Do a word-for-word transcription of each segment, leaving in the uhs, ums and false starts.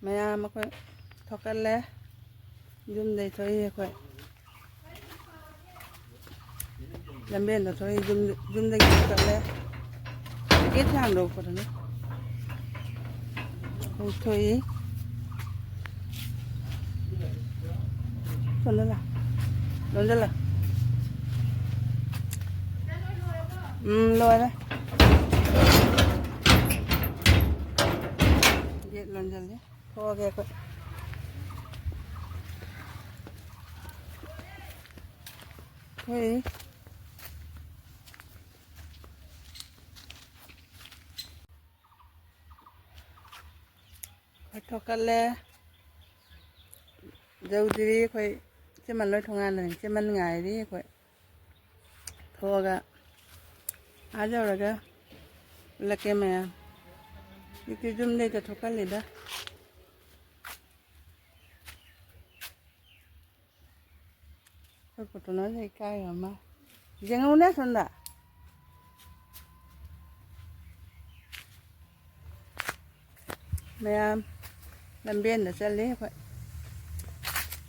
ꯃꯌꯥꯝ ꯑꯩꯈꯣꯏ ꯊꯣꯛꯀꯠꯂꯦ꯫ ꯌꯨꯝꯗꯩ ꯊꯣꯛꯏ ꯑꯩꯈꯣꯏ꯫ ꯂꯝꯕꯦꯟꯗ ꯊꯣꯛꯏ, ꯌꯨꯝ, ꯌꯨꯝꯗꯒꯤ ꯊꯣꯛꯀꯠꯂꯦ꯫ ꯒꯦꯠ ꯍꯥꯡꯗꯣꯛꯄꯗꯅꯦ꯫ ꯑꯩꯈꯣꯏ ꯊꯣꯛꯏ꯫ ꯁꯣꯝꯗ ꯂꯥ꯫ ꯂꯣꯟꯖꯜꯂꯣ꯫ ꯎꯝ, ꯂꯣꯏꯔꯦ꯫ ꯒꯦꯠ ꯂꯣꯟꯖꯜꯂꯦ꯫ ꯊꯣꯛꯑꯒꯦ ꯑꯩꯈꯣꯏ꯫ ꯊꯣꯛꯏ꯫ ꯑꯩꯈꯣꯏ ꯊꯣꯛꯀꯠꯂꯦ꯫ ꯌꯧꯗ꯭ꯔꯤ ꯑꯩꯈꯣꯏ꯫ ꯏꯆꯦꯃꯟ ꯂꯣꯏ ꯊꯣꯡꯒꯥꯟꯗꯅꯤ꯫ ꯏꯆꯦꯃꯟ ꯉꯥꯏꯔꯤ ꯑꯩꯈꯣꯏ꯫ ꯊꯣꯛꯑꯒ ꯑꯥ ꯌꯧꯔꯒ ꯎꯠꯂꯛꯀꯦ ꯃꯌꯥꯝ꯫ ꯍꯧꯖꯤꯛꯇꯤ ꯌꯨꯝꯗꯩꯗ ꯊꯣꯛꯀꯜꯂꯤꯗ꯫ ꯑꯩꯈꯣꯏ ꯄꯣꯇꯣꯅꯁꯦ ꯏꯀꯥꯏꯕ ꯑꯃ꯫ ꯌꯦꯡꯉꯧꯅꯦ ꯑꯁꯣꯝꯗ꯫ ꯃꯌꯥꯝ ꯂꯝꯕꯦꯟꯗ ꯆꯠꯂꯤ ꯑꯩꯈꯣꯏ꯫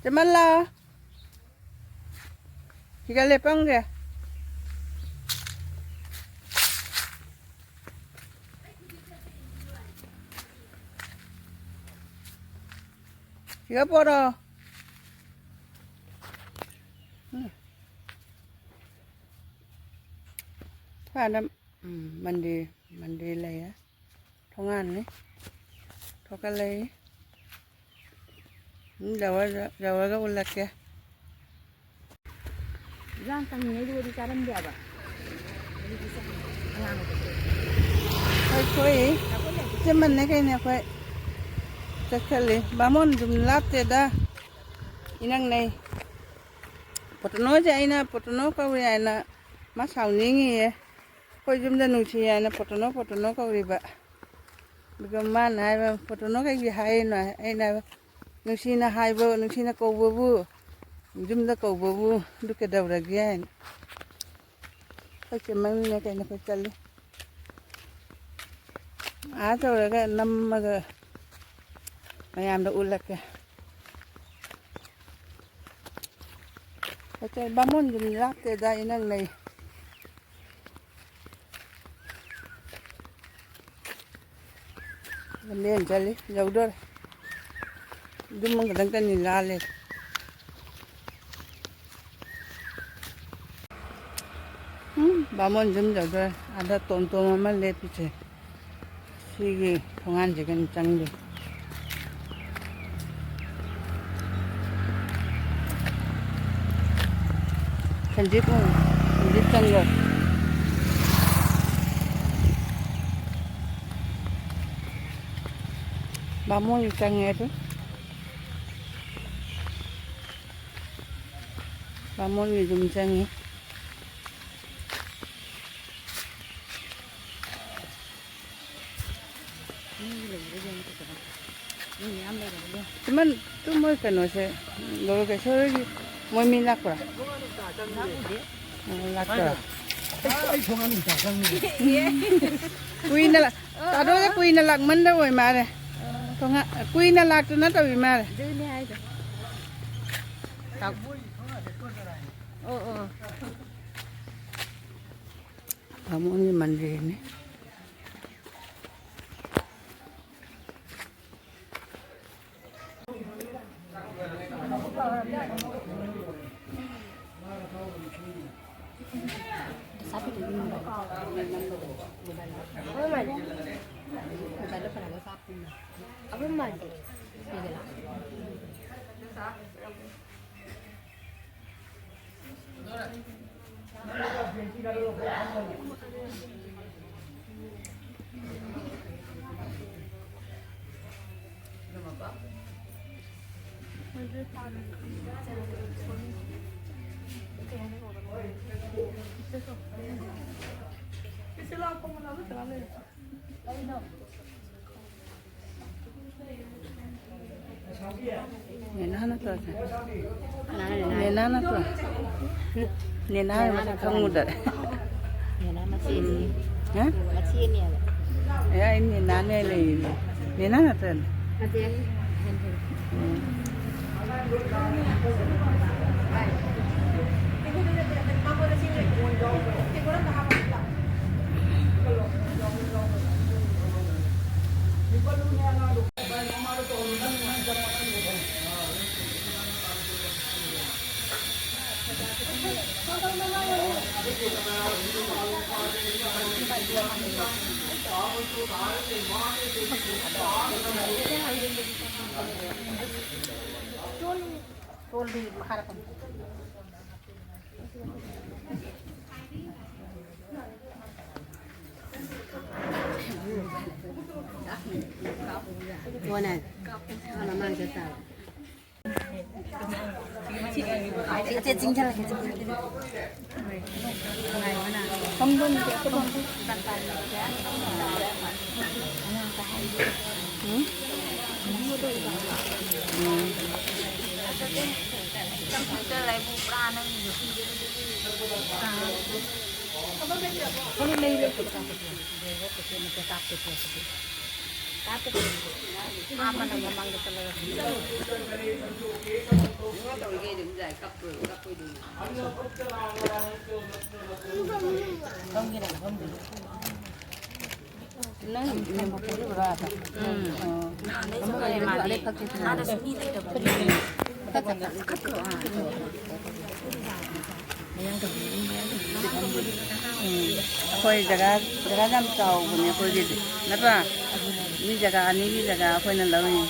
ꯆꯦꯃꯜ ꯂꯥꯎ꯫ ꯁꯤꯗ ꯂꯦꯞꯄꯝꯒꯦ꯫ ꯁꯤꯗ ꯄꯣꯔꯣ꯫ ꯎꯝ꯫ ꯁ꯭ꯋꯥꯏꯗ, ꯎꯝ, ꯃꯟꯗꯤꯔ, ꯃꯟꯗꯤꯔ ꯂꯩꯌꯦ꯫ ꯊꯣꯡꯒꯥꯟꯅꯤ꯫ ꯊꯣꯛꯀꯠꯂꯛꯏ꯫ ꯎꯝ, ꯌꯧꯔ-, ꯌꯧꯔꯒ ꯎꯠꯂꯛꯀꯦ꯫ ꯏꯟꯖꯥꯡ ꯀꯪꯉꯤꯉꯩꯗꯨꯒꯗꯤ ꯆꯥꯔꯝꯗꯦ ꯍꯥꯏꯕ꯫ ꯑꯗꯨꯗꯤ ꯆꯥ-, ꯑꯉꯥꯡ ꯑꯩꯈꯣꯏ ꯊꯣꯛꯏ꯫ ꯏꯆꯦꯃꯟꯅꯦ ꯀꯩꯅꯦ ꯑꯩꯈꯣꯏ ꯆꯠꯈꯠꯂꯤ꯫ ꯕꯥꯃꯣꯟ ꯑꯗꯨꯝ ꯂꯥꯞꯇꯦꯗ꯫ ꯏꯅꯛ ꯅꯩ꯫ ꯄꯣꯇꯣꯅꯣꯁꯦ ꯑꯩꯅ ꯄꯣꯇꯣꯅꯣ ꯀꯧꯔꯦ ꯍꯥꯏꯅ ꯃꯥ ꯁꯥꯎꯅꯤꯡꯉꯤꯌꯦ꯫ ꯑꯩꯈꯣꯏ ꯌꯨꯝꯗ ꯅꯨꯡꯁꯤ ꯍꯥꯏꯅ ꯄꯣꯇꯣꯅꯣ, ꯄꯣꯇꯣꯅꯣ ꯀꯧꯔꯤꯕ꯫ ꯑꯗꯨꯒ ꯃꯥꯅ ꯍꯥꯏꯕ, "ꯄꯣꯇꯣꯅꯣ ꯀꯩꯒꯤ ꯍꯥꯏꯔꯤꯅꯣ?" ꯑꯩꯅ ꯍꯥꯏꯕ, "ꯅꯨꯡꯁꯤꯅ ꯍꯥꯏꯕ, ꯅꯨꯡꯁꯤꯅ ꯀꯧꯕꯕꯨ, ꯌꯨꯝꯗ ꯀꯧꯕꯕꯨ ꯑꯗꯨ ꯀꯩꯗꯧꯔꯒꯦ?" ꯍꯥꯏꯅ꯫ ꯑꯩꯈꯣꯏ ꯆꯦꯃꯪꯅꯦ ꯀꯩꯅꯣ ꯑꯩꯈꯣꯏ ꯆꯠꯂꯤ꯫ ꯑꯥ ꯇꯧꯔꯒ ꯅꯝꯃꯒ ꯃꯌꯥꯝꯗ ꯎꯠꯂꯛꯀꯦ꯫ ꯍꯣꯇꯦꯜ ꯕꯥꯃꯣꯟꯗꯨ ꯂꯥꯞꯇꯦꯗ, ꯏꯅꯛ ꯅꯩ꯫ ꯂꯝꯖꯦꯟ ꯆꯠꯂꯤ, ꯌꯧꯗꯣꯔꯦ꯫ ꯑꯗꯨꯝ ꯈꯛꯇꯪ ꯆꯠꯅꯤ ꯂꯥꯜꯂꯦ꯫ ꯎꯝ, ꯕꯥꯃꯣꯟ ꯌꯨꯝ ꯌꯧꯗꯣꯔꯦ꯫ ꯑꯥꯗ ꯇꯣꯝ ꯇꯣꯝ ꯑꯃ ꯂꯦꯞꯄꯤꯁꯦ꯫ ꯁꯤꯒꯤ ꯊꯣꯡꯒꯥꯟꯁꯤꯒꯅꯤ ꯆꯪꯗꯣꯏ꯫ ꯁꯟꯖꯤꯠ, ꯁꯟꯖꯤꯠ ꯆꯪꯈ꯭ꯔꯦ꯫ ꯕꯥꯃꯣꯟ ꯆꯪꯉꯦ ꯑꯗꯨ꯫ ꯕꯥꯃꯣꯟꯒꯤ ꯌꯨꯝ ꯆꯪꯉꯤ꯫ ꯏꯃꯟ, ꯇꯨ ꯃꯣꯏ ꯀꯩꯅꯣꯁꯦ, ꯂꯣꯏꯔꯒ ꯁꯣꯔꯒꯤ ꯃꯣꯏ ꯃꯤ ꯂꯥꯛꯄ꯭ꯔꯥ? ꯑꯣ, ꯂꯥꯛꯄ꯭ꯔꯥ? ꯑꯩ ꯊꯣꯡꯒꯥꯟ ꯃꯇꯥ ꯆꯪꯉꯤ꯫ ꯀꯨꯏꯅ ꯂꯥꯛ-, ꯇꯥꯗꯣꯗ ꯀꯨꯏꯅ ꯂꯥꯛꯃꯟꯗ ꯑꯣꯏ ꯃꯥꯜꯂꯦ꯫ ꯊꯣꯡꯒꯥ-, ꯀꯨꯏꯅ ꯂꯥꯛꯇꯅ ꯇꯧꯏ ꯃꯥꯜꯂꯦ꯫ ꯑꯗꯨꯅꯦ ꯍꯥꯏꯗꯣ꯫ ꯑꯣ, ꯑꯣ꯫ ꯕꯥꯃꯣꯟꯒꯤ ꯃꯟꯗꯤꯔꯅꯤ꯫ ꯅꯦꯅꯥ ꯅꯠꯇ꯭ꯔꯣ ꯁꯦ? ꯀꯅꯥꯅꯣ ꯅꯦꯅꯥ? ꯅꯦꯅꯥ ꯅꯠꯇ꯭ꯔꯣ? ꯅꯦꯅꯥ ꯍꯥꯏꯕ ꯅꯦꯅꯥ ꯃꯁꯛ ꯅꯠꯇ꯭ꯔꯣ? ꯈꯪꯉꯨꯗꯔꯦ꯫ ꯅꯦꯅꯥ ꯃꯆꯦꯅꯤ꯫ ꯎꯝ꯫ ꯍꯥ? ꯃꯆꯦꯅꯦꯕ꯫ ꯑꯦ, ꯑꯩ ꯅꯦꯅꯥꯅꯦ ꯂꯩꯔꯤꯅꯦ꯫ ꯅꯦꯅꯥ ꯅꯠꯇ꯭ꯔꯅꯦ? ꯆꯤꯡꯁꯤꯜꯂꯒꯦ, ꯆꯤꯡꯁꯤꯜꯂꯒꯦ꯫ ꯎꯝ? ꯎꯝ꯫ ꯑꯩꯈꯣꯏ ꯖꯒꯥ, ꯖꯒꯥ ꯌꯥꯝ ꯆꯥꯎꯕꯅꯦ ꯑꯩꯈꯣꯏꯒꯤꯗꯤ, ꯅꯠꯇ꯭ꯔꯥ? ꯃꯤ ꯖꯒꯥ ꯑꯅꯤꯒꯤ ꯖꯒꯥ ꯑꯩꯈꯣꯏꯅ ꯂꯧꯔꯤꯅꯤ꯫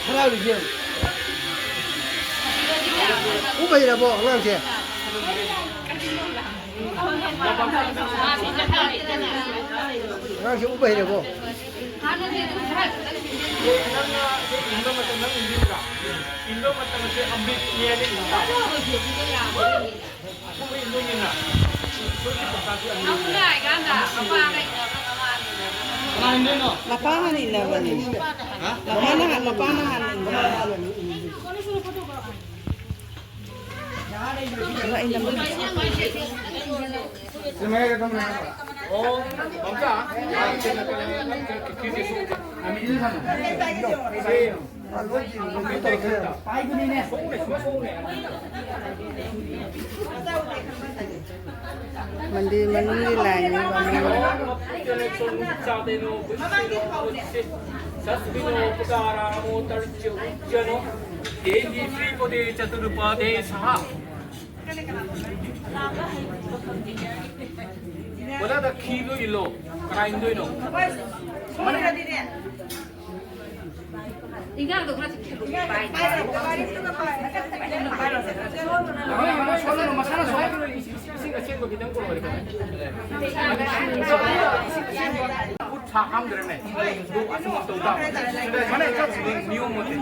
ꯍꯔꯥꯎꯔꯤꯁꯦ ꯌꯦꯡꯉꯨ꯫ ꯎꯕ ꯍꯩꯔꯕꯣ ꯑꯉꯥꯡꯁꯦ? ꯑꯉꯥꯡꯁꯦ ꯎꯕ ꯍꯩꯔꯕꯣ? ꯅꯪꯅ ꯏꯟꯕ ꯃꯇꯝ, ꯅꯪ ꯏꯟꯕꯤꯕ꯭ꯔꯥ? ꯏꯟꯕ ꯃꯇꯝꯁꯦ ꯑꯃ꯭ꯔꯤꯠꯅꯦꯅ ꯏꯟꯕ꯫ ꯃꯄꯥ ꯍꯥꯟꯅ ꯏꯟꯅꯕꯅꯤ꯫ ꯃꯄꯥꯅ ꯍꯥꯟ-, ꯃꯄꯥꯅ ꯍꯥꯟꯅ ꯏꯟꯅꯕꯅꯤ꯫ ꯏꯃꯥ ꯏꯟꯅꯕꯅꯤ꯫ ꯃꯟꯗꯤꯔ ꯃꯅꯨꯡꯒꯤ ꯂꯥꯏꯅꯤ ꯕꯥꯃꯣꯟ꯫ ꯑꯣꯖꯥꯗ ꯈꯤꯗꯣ ꯏꯜꯂꯣ꯫ ꯀꯅꯥ ꯏꯟꯗꯣꯏꯅꯣ? ꯏꯟꯖꯥꯡꯗꯣ ꯈꯔ ꯆꯤꯛꯁꯤꯜꯂꯨ, ꯄꯥꯏ꯫ ꯏꯁꯤꯡ ꯑꯁꯦꯡꯕ ꯈꯤꯇꯪ ꯄꯨꯔꯛꯑꯣ꯫ ꯈꯨꯠ ꯁꯥ ꯍꯥꯝꯗ꯭ꯔꯦꯅꯦ꯫ ꯃꯥꯅ ꯆꯠꯁꯤꯅꯦ, ꯅꯤꯌꯣꯝ ꯑꯃ ꯂꯩ꯫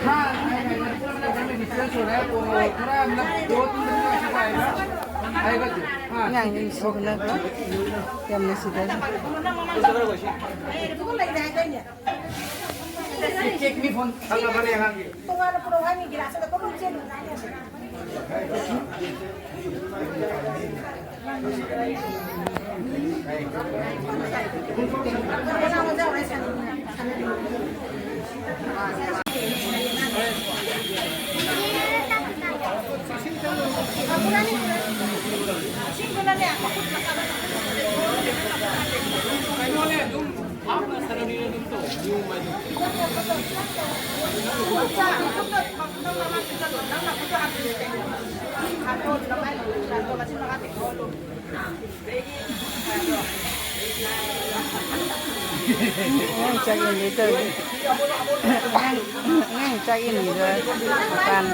हाँ, नहीं, नहीं, नहीं, थोड़ा सा डिस्टेंस हो रहा है, तो थोड़ा, मतलब, दो तीन दिन में ऐसा आएगा, आएगा जी। हाँ, ꯌꯥꯝ ꯅꯨꯡꯁꯤꯕꯅꯀꯣ, ꯌꯥꯝ ꯅꯨꯡꯁꯤꯕꯅ꯫ ꯆꯦꯛ ꯃꯤ ꯐꯣꯟ ꯊꯝꯅꯕꯅꯦ ꯑꯉꯥꯡꯒꯤ꯫ ꯇꯣꯉꯥꯟꯅ ꯄꯨꯔꯛꯑꯣ ꯍꯥꯏꯅꯤ, ꯒꯤꯂꯥꯁ ꯑꯗ ꯄꯨꯔꯛꯑꯣ, ꯆꯦꯜꯂꯨ꯫ ꯑꯉꯥꯡ ꯆꯥꯛ ꯏꯟꯒꯦ ꯇꯧꯔꯤ꯫ ꯑꯉꯥꯡ, ꯑꯉꯥꯡ ꯆꯥꯛ ꯏꯟꯒꯦ ꯇꯧꯔꯤ꯫ ꯃꯄꯥꯟ꯫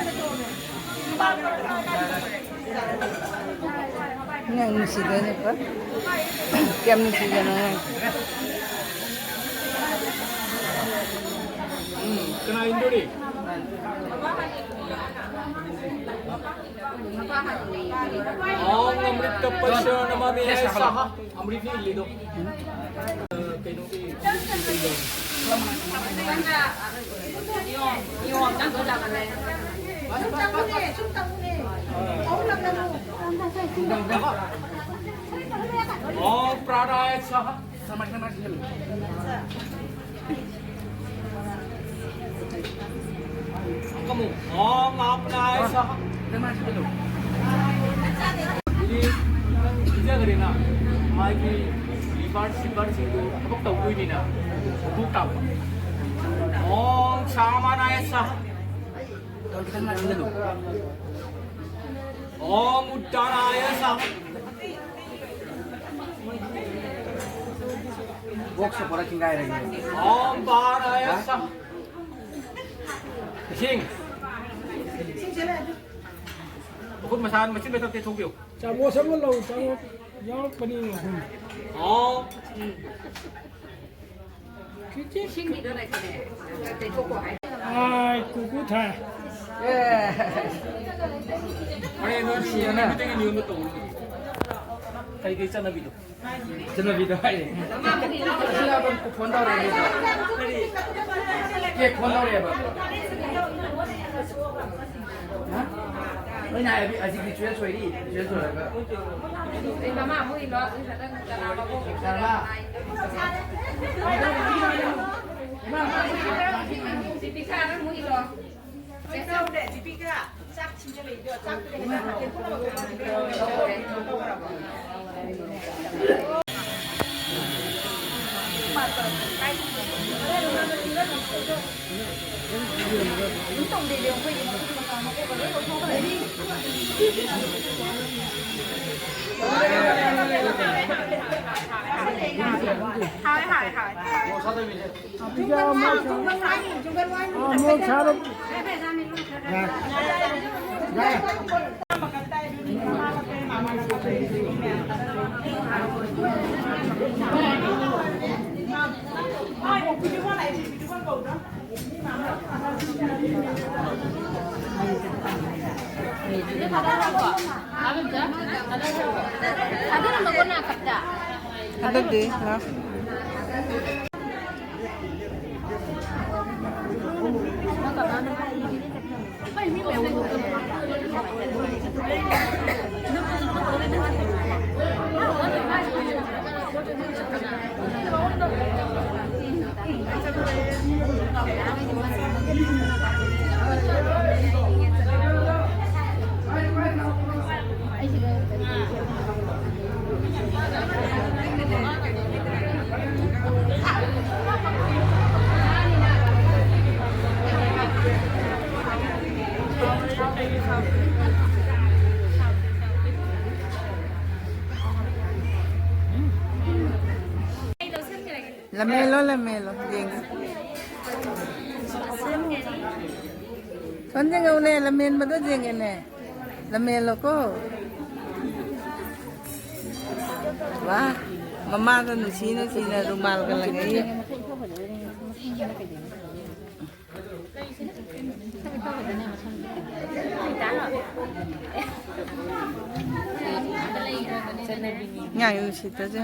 ꯑꯉꯥꯡ ꯅꯨꯡꯁꯤꯗꯣꯏꯅꯦꯀꯣ꯫ ꯀꯌꯥꯝ ꯅꯨꯡꯁꯤꯗꯅ ꯑꯉꯥꯡ꯫ ꯎꯝ, ꯀꯅꯥ ꯏꯟꯗꯣꯔꯤ? ॐ अमृतकप्पस्य नमामि स्वाहा। अमृत नहीं ले दो। अ, कहीं दो। ॐ प्राणाय स्वाहा। ꯀꯃꯨ? ॐ आप्नाय स्वाहा। ꯍꯧꯖꯤꯛ ꯅꯪ ꯄꯤꯖꯈ꯭ꯔꯦꯅ, ꯃꯥꯒꯤ ꯂꯤꯚꯔ ꯁꯤꯚꯔꯁꯤꯡꯗꯨ ꯊꯕꯛ ꯇꯧꯗꯣꯏꯅꯤꯅ, ꯃꯀꯣꯛ ꯇꯥꯕ꯫ ॐ सामानाय स्वाहा। ॐ उद्दानाय स्वाहा। ꯕꯣꯛꯁ ꯄꯨꯔꯥ ꯈꯤꯡꯒꯥꯏꯔꯒꯦ꯫ ॐ बाणाय स्वाहा। ꯏꯁꯤꯡ꯫ ꯃꯈꯨꯠ ꯃꯁꯥ ꯃꯆꯤꯟ ꯃꯊꯛ ꯇꯩꯊꯣꯛꯄꯤꯌꯨ꯫ ꯆꯥꯃꯁ ꯑꯃ ꯂꯧ, ꯆꯥꯃꯁ ꯌꯥꯎꯔꯛꯄꯅꯤ ꯑꯍꯨꯝ꯫ ॐ ꯏꯁꯤꯡꯒꯤꯗꯣ ꯂꯩꯇ꯭ꯔꯦ꯫ ꯇꯩꯊꯣꯛꯈꯣ ꯍꯥꯏ꯫ ꯑꯥꯏ, ꯀꯨꯀꯨ ꯊꯥꯏ꯫ ꯍꯣꯔꯦꯟ ꯅꯣꯏ ꯁꯤꯅ ꯅꯨꯃꯤꯠꯇꯒꯤ ꯅꯤꯌꯣꯝꯗ ꯇꯧꯔꯨꯅꯤ꯫ ꯀꯩ ꯀꯩ ꯆꯠꯅꯕꯤꯗꯣ? ꯆꯠꯅꯕꯤꯗꯣ ꯍꯥꯏꯔꯦ꯫ ꯁꯤꯅ ꯑꯗꯨꯝ ꯐꯣꯟ ꯇꯧꯔꯛꯑꯦ꯫ ꯀꯦꯛ ꯐꯣꯟ ꯇꯧꯔꯛꯑꯦꯕ꯫ ꯍꯥ? ꯅꯣꯏꯅ ꯍꯥꯏꯕꯤ-, ꯍꯧꯖꯤꯛꯇꯤ ꯇꯨꯌꯦꯜꯞ ꯁꯣꯏꯔꯤ, ꯇꯨꯌꯦꯜꯞ ꯁꯣꯏꯔꯒ꯫ ꯑꯩ ꯃꯃꯥ ꯑꯃꯨꯛ ꯏꯜꯂꯣ, ꯑꯗꯨ ꯈꯛꯇꯪ ꯆꯅꯥ ꯃꯈꯣꯡ ꯆꯅꯥ꯫ ꯏꯃꯥ, ꯗꯤꯄꯤꯀꯥ, ꯅꯪ ꯑꯃꯨꯛ ꯏꯜꯂꯣ꯫ ꯆꯥꯛ ꯊꯤꯡꯖꯤꯜꯂꯛꯏꯗꯣ, ꯆꯥꯛ ꯍꯥꯎꯋꯦ, ꯍꯥꯎꯋꯦ, ꯍꯥꯎꯋꯦ꯫ ꯑꯃꯨꯛ ꯁꯥꯔꯣ꯫ ꯊꯥꯗꯔꯝꯃꯒꯣ ꯅꯥ ꯈꯛꯇ꯫ ꯊꯥꯗꯗꯦ, ꯂꯥꯎ꯫ ꯂꯝꯍꯦꯜꯂꯣ, ꯂꯝꯍꯦꯜꯂꯣ, ꯌꯦꯡꯒꯦ꯫ ꯁꯣꯝꯗ ꯌꯦꯡꯉꯨꯅꯦ, ꯂꯝꯍꯦꯟꯕꯗꯣ ꯌꯦꯡꯒꯦꯅꯦ꯫ ꯂꯝꯍꯦꯜꯂꯣꯀꯣ꯫ ꯋꯥ, ꯃꯃꯥꯗ ꯅꯨꯡꯁꯤ ꯅꯨꯡꯁꯤꯅ ꯔꯨꯃꯥꯜꯒ ꯂꯪꯉꯛꯏ꯫ ꯉꯥꯏꯌꯨ ꯁꯤꯗꯁꯦ꯫